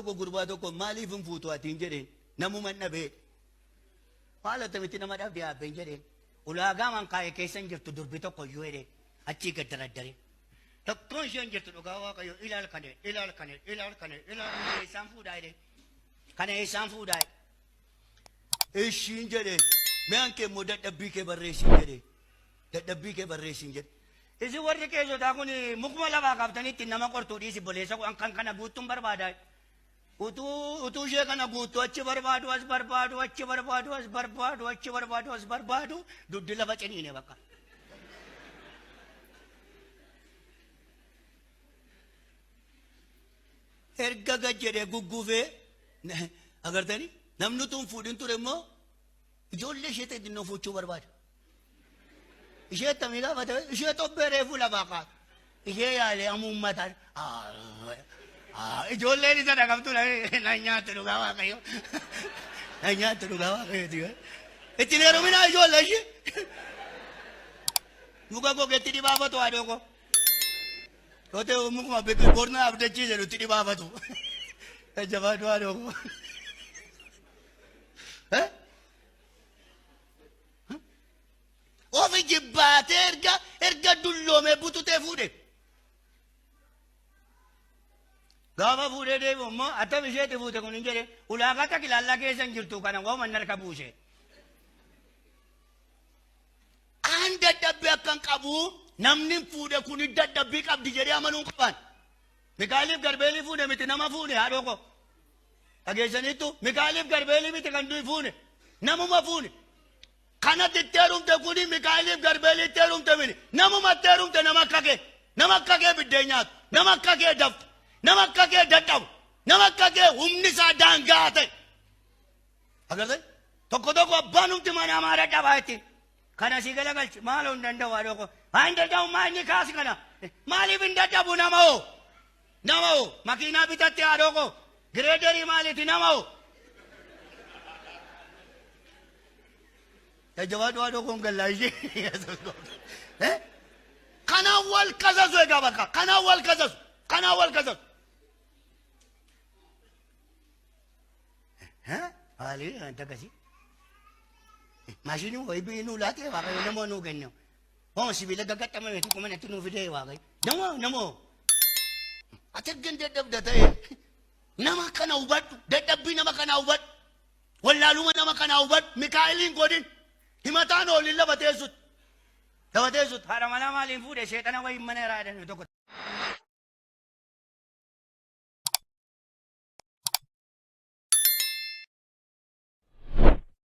tokko gurbaa tokko maaliif hin fuutu ati hin jedheen namuman dhabee. Maal attamitti nama dhabde yaabbeen jedheen. Ulaagaa man kaa'e keessa hin jirtu durbi tokko iyyuu jedheen. Achii gad daraddare. Tokkoon ishee hin jirtu dhugaa waaqayyo ilaal kane ilaal kane ilaal kane ilaal kana eessaan fuudhaa jedheen. Kana eessaan fuudhaa jedheen. Ishiin jedheen. Mi'aan kee immoo dadhabbii kee barreessiin jedheen. Dadhabbii kee barreessiin jedhe. Isin warri qeesotaa kun mukuma lafaa kaaftanii ittiin nama qortuu dhiisi boleessa koo kan kana guuttuun barbaada. Utuu utuu ishee kana guuttuu achi barbaadu as barbaadu achi barbaadu as barbaadu achi barbaadu as barbaadu dugdi lafa ciniine bakka. Erga gad jedhee gugguufee agartanii namni utuu hin fuudhin ture immoo ijoollee ishee xixinnoo fuuchuu barbaada. Ishee attamii gaafate ishee xobbee reefuu lafaa kaatu. Ishee yaalee amuummataan. Ijoolleen isa dhaqabtu na nyaattu dhugaa waaqayyo. Na nyaattu dhugaa waaqayyo. Ittiin heeruminaa ijoollee ishee. Muka gogetti dhibaafatu haadhoo koo. Yoo ta'e mukuma biqil borna abdachiise nutti dhibaafatu. Jajjabaadhu haadhoo koo. Ofi jibbaatee erga erga dulloomee bututee fuudhe. Gaafa fuudhee deebi'u immoo attam isheetti fuute kun hin jedhe ulaagaa takilaallaa keessa hin jirtu kana waama harka buuse. Aan dadhabbii akkan qabu namni fuudhe kun dadhabbii qabdi jedhee amanuu hin qaban. Mikaa'eliif Garbeelii fuudhe miti nama fuudhe haadhoo koo. Dhageessaniittu Mikaa'eliif Garbeelii miti kan du'i fuune namuma fuune. Kanatti itti heerumte kuni Mikaa'eliif Garbeelii itti heerumte mini namuma itti heerumte nama akka kee nama akka kee biddeen nyaatu nama akka kee daftu nama akka kee dadhabu nama akka kee humni isaa daangaa ta'e. Agartee tokko tokko abbaan humti manaa maa dadhabaa ittiin kana si galagalchi maaloo hin danda'u haadhoo koo haa hin danda'u maa inni kaasi kana maaliif hin dadhabu nama hoo Nama hoo makiinaa bitatte haadhoo koo gireederii maaliiti nama hoo. Jajjabaadhu haadhoo koon gallaa ishee. Kanaan wal kasasu egaa bakka kanaan wal kasasu kanaan wal kasasu. Maali wanta akkasii? Maashinii wayii biyyi nuu laatee waaqayyo nama nuu kennu. Hoo sibiila gaggaxxamame tokko manatti nuu fidee waaqayyo. Nama nama ati erga hin dadhabda ta'e nama kana hubadhu dadhabbii nama kanaa hubadhu wallaaluma nama kanaa hubadhu Mikaa'eliin godhin himataan oolin lafa teessutti lafa teessutti haadha manaa maaliin fuudhe seexana wayii mana irraa jedhan tokko.